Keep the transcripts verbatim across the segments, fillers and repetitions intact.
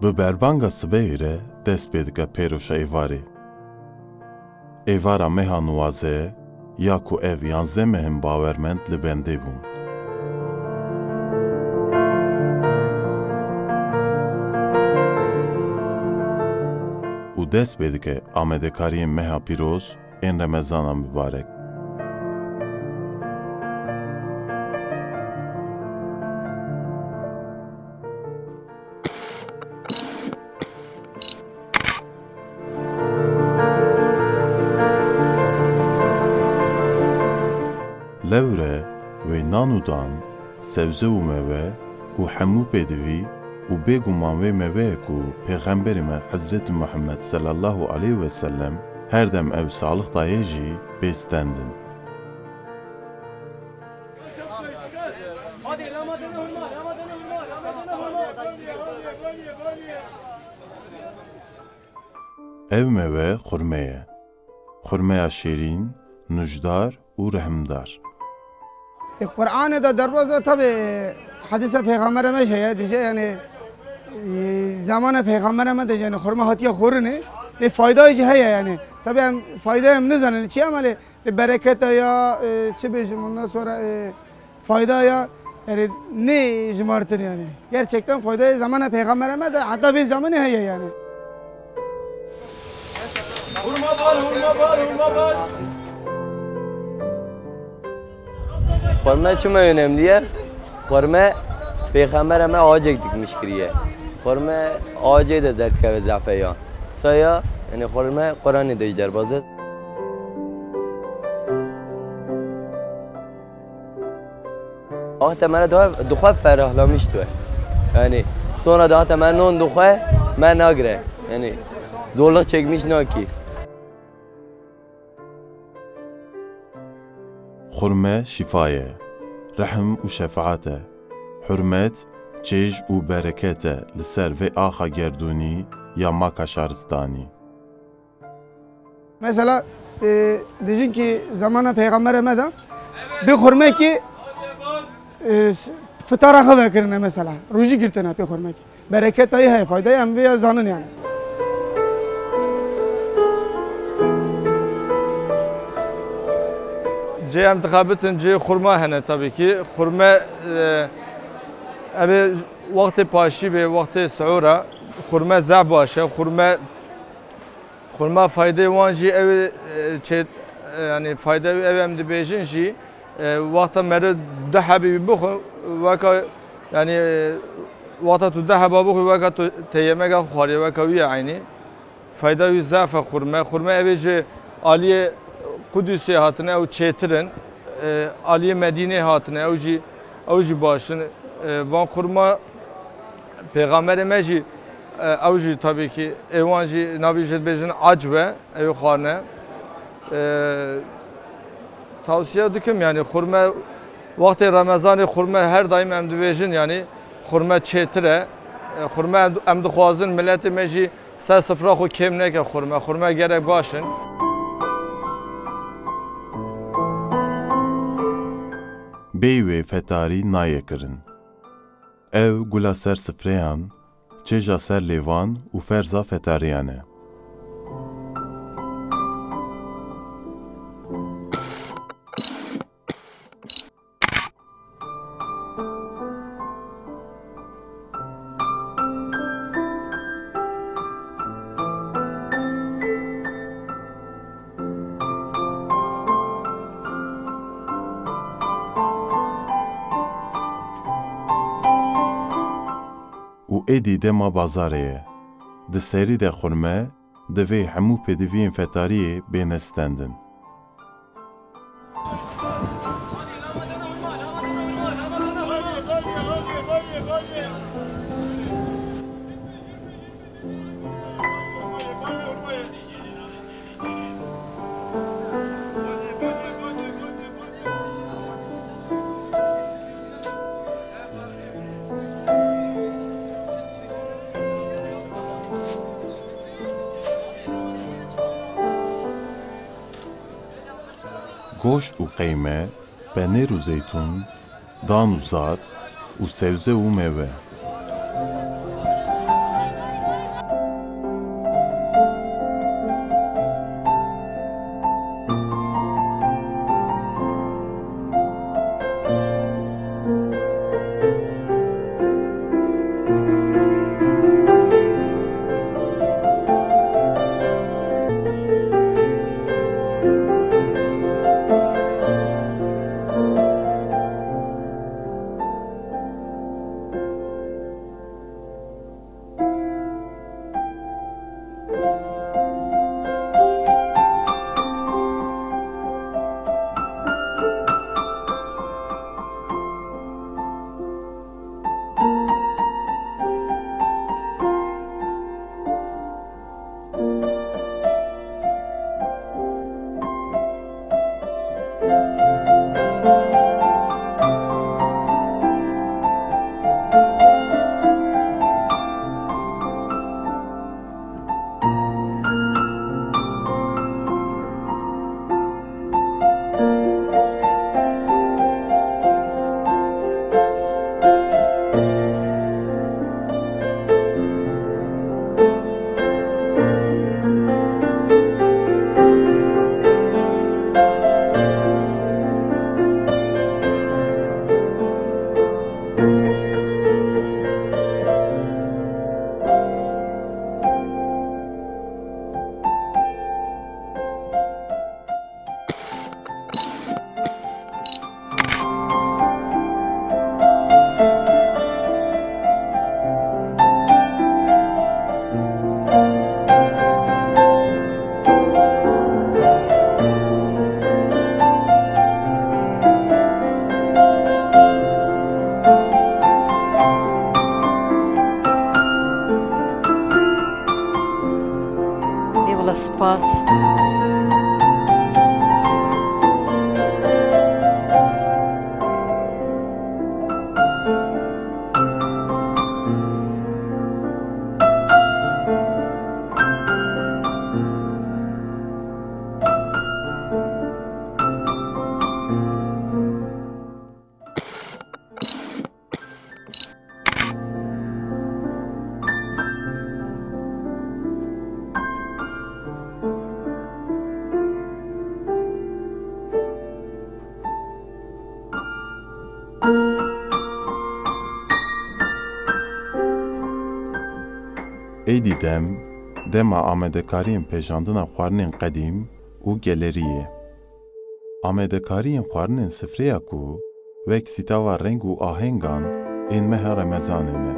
Bi berbanga sibehê re dest pê dike pêroşa êvarê. Êvara meha nuwaze ya ku ev yanzdeh meh in bawermend li bendê bûn. Û dest pê dike amadekariyên meha pîroz ên Remezana mibarek. Lewre wê nan û dan, sebze û meve û hemû pêdivî û bêguman wê meveyê ku Pêxemberê me Hezretî Muhammed sallallahu aleyhi ve sellem her dem ew salix daye jî pê stend in. Ev meve xurme ye. Xurmeya şêrîn, nûjdar û rehimdar. E, Qur'anê de derbas e, tabi, e, hedîsa Pêxemberê me jî heye, dije, yani, e, zamana Pêxemberê me de, yani, xurme hatiye xurine, lê faydayê jî heye, yani. Tabi em faydayê em nizanin çi, ama lê, lê bereketa ya, e, çi bêjim, ondan sonra, e, fayda ya, yani, ne jimartin, yani. Gerçekten faydayê zamana Pêxemberê me de, heta vê zamanê heye, yani. Hurma bar, hurma bar, hurma bar. Xurme çima önemli ye? Xurme Pêxemberê me acêk dikmiş kiriye. Xurme acê de derdikeve zafeya. Saya, yani xurme Qur'anê de jî derbas e. Wexta me re dixwe, dixwe ferahlamiş dibe. Yani, sonra da hata me non dixwe, me nagire. Yani, zorluk çekmiş naki. Xurme şîfa ye, rehm û şefaat e. Hurmet, çêj û bereket e li ser vê axa gerdûnî ya maka şaristanî. Mesela, e, dijin ki zamana Peyxamberê me de bi xurmekî, e, s-, fitara xwe vekirine mesela. Rojî girtine pê xurmekî. Bereketayî heye, faydayê em vê ya zanin yani. Cê em dixebitin, cê xurma hene tabii ki. Xurme, e, ev ê wextê paşî bê, wextê sihûra. Xurme zaf baş e. Xurme Xurma faydê wan jî ew ê, e, çê, e, yani fayda ew, ew em dibêjin jî, e, wexta meriv du hebî wî bixwe, weka, yani, e, wexta tu du heba bixwe, weka tu te yemeka xwe xwariye, weka wî ye eynî. Fayda wî zaf e xurme. Xurme ew ê ji aliyê Qudusê hatine, ew çêtir in. E, aliyê Medînê hatine, ew jî, ew jî baş in. E, van xurma Pêxemberê me jî, e, ew jî tabii ki ê wan jî navî jê dibêjin acbe, ew xwarine. E, tavsiye dikim yani xurme, wextê Remezanê xurme her daim em dibêjin yani xurme çêtir e. E, xurme em, em dixwazin miletê me jî ser sifra xwe kêm neke xurme. Xurme gerek baş in. Bêyî wê fetarî nayê kirin. Ew gula ser sifreyan, çêja ser lêvan û ferza fetariyan e. Û êdî dema bazarê ye. Di serî de xurme, divê hemû pêdiviyên fetariyê bêne stendin. Goşt û qeyme, penêr û zeytûn, dan û zat û sebze û meve. Spas. Êdî dem, dema amadekariyên pejandina xwarinên qedîm û gelerî ye. Amadekariyên xwarinên sifreya ku wek sîtava reng û ahengan ên meha Remezanê ne.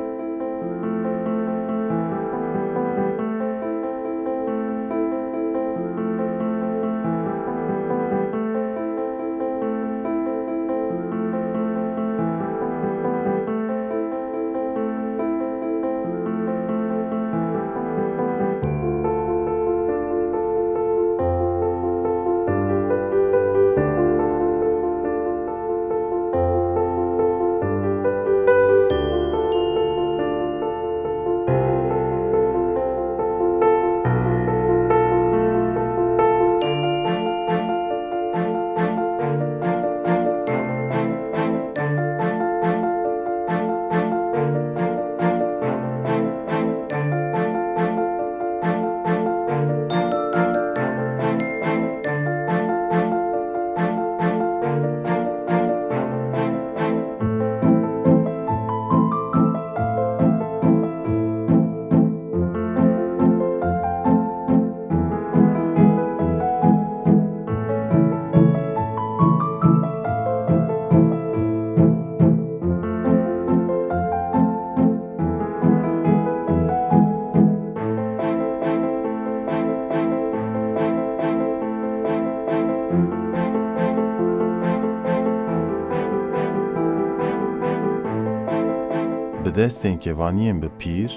Bi destên kevaniyên bi pîr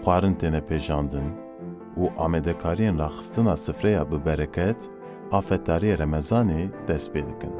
xwarin têne pejandin û amadekariyên raxistina sifreya bi bereket a fetariyê Remezanê dest pê dikin.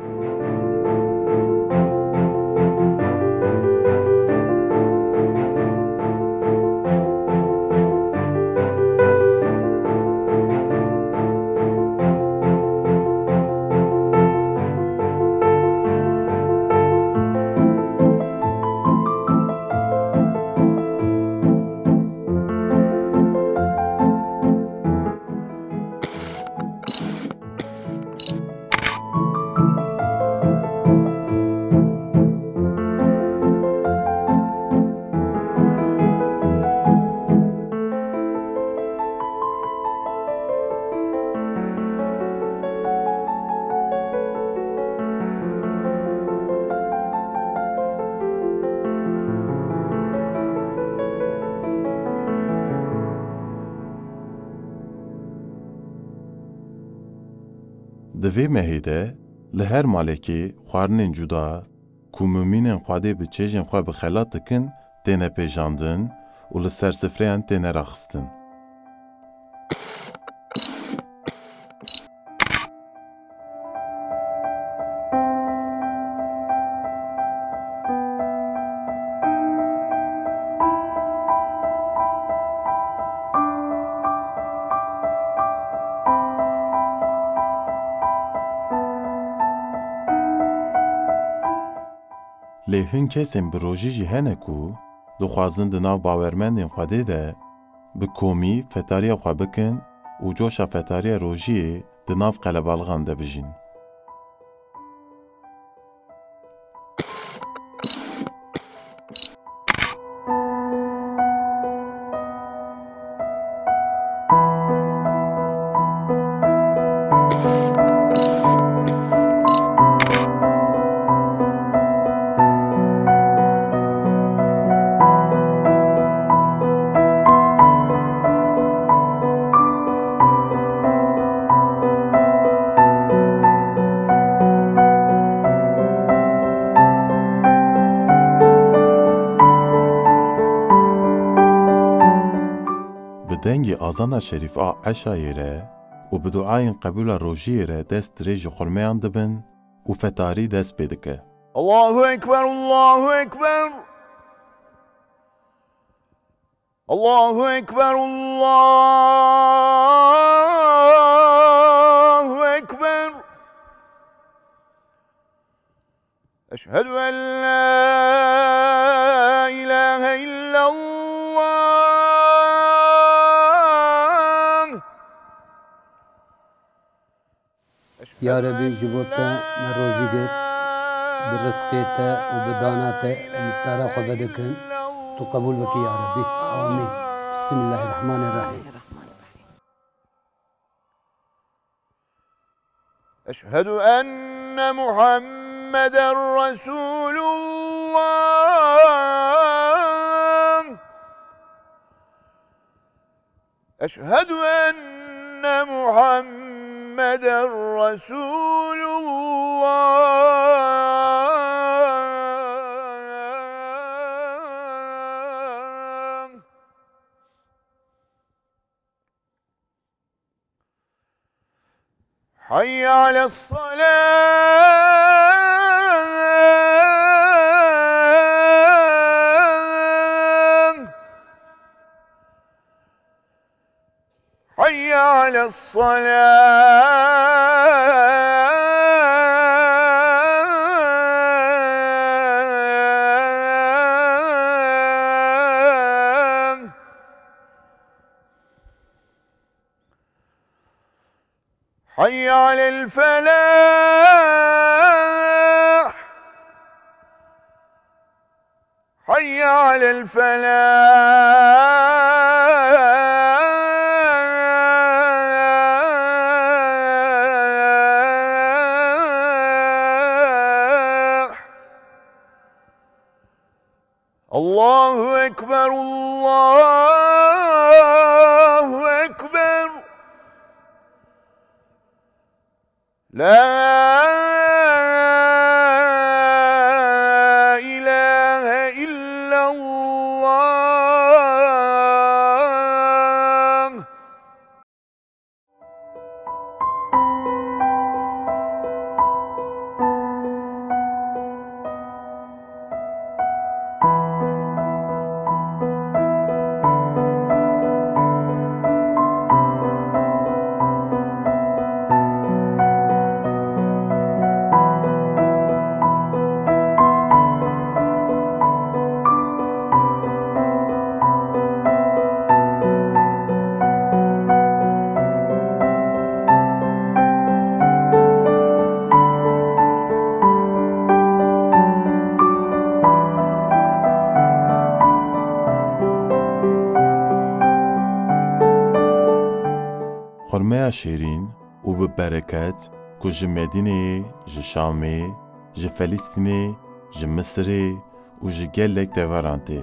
Di vê mehê de li her malekê xwarinên cuda ku mumînên Xwedê bi çêjên xwe bi xelat dikin, têne pêjandin û li ser sifreyan têne raxistin. Lê hin kesên bi rojî jî hene ku dixwazin di nav bawermendên Xwedê de bi komî fetariya xwe bikin û coşa fetariya rojiyê di nav qelebalixan de bijîn. Bi dengê azana şerîf a eşayê re, û bi duayên qebûla rojiyê re dest dirêjî xurmeyan dibin û fetarî dest pê dike. Allahu Ekber, Allahu Ekber. Allahu Ekber, Allahu Ekber. Eşhedü en la ilahe illallah. Ya Rebî, ji bo te me rojî girt, bi rizqê te û bi dana te em îftara xwe vedikin, tu qebûl bikî ya Rebî. Amîn. Bismillahirrahmanirrahim. Eşhedü enne Muhammeden Resulullah. Eşhedü enne Muhammeden Resulullah. Hayye alessalâh. Hayye alessalâh. Hayye alelfelâh. Hayye alelfelâh. Allahu Ekber, Allahu Ekber. La ilahe illallah. Xurmeya şêrîn û bi bereket ku ji Medîneyê, ji Şamê, ji Felîstînê, ji Misirê û ji gelek deveran tê.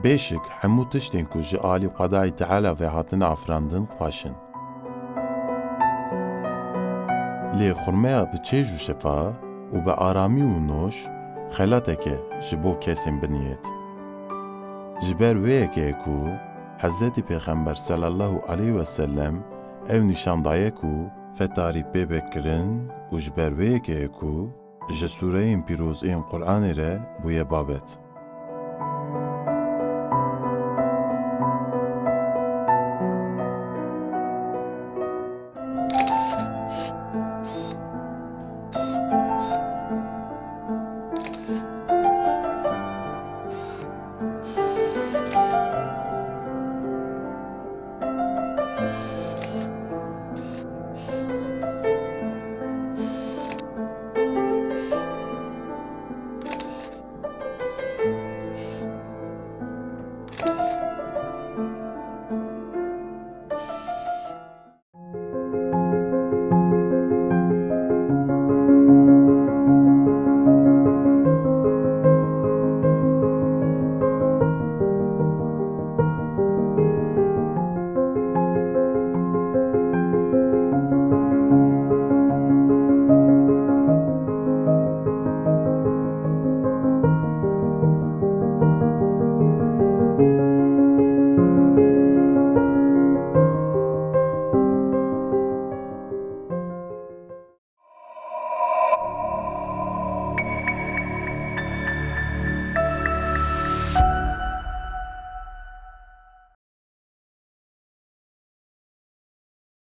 Bêşik hemû tiştên ku ji alî Xwedayê Teala ve hatine afirandin xweş in. Lê xurmeya bi çêj û şefa û bi aramî û noş xelateke ji bo kesên bi niyet. Ji ber wê yekê ku Hezretî Pêxember sallallahu aleyhi ve sellem ew nîşan daye ku fetarî pê be kirin û ji ber wê yekê ku ji sûreyên pîroz ên Qur'anê re bûye babet.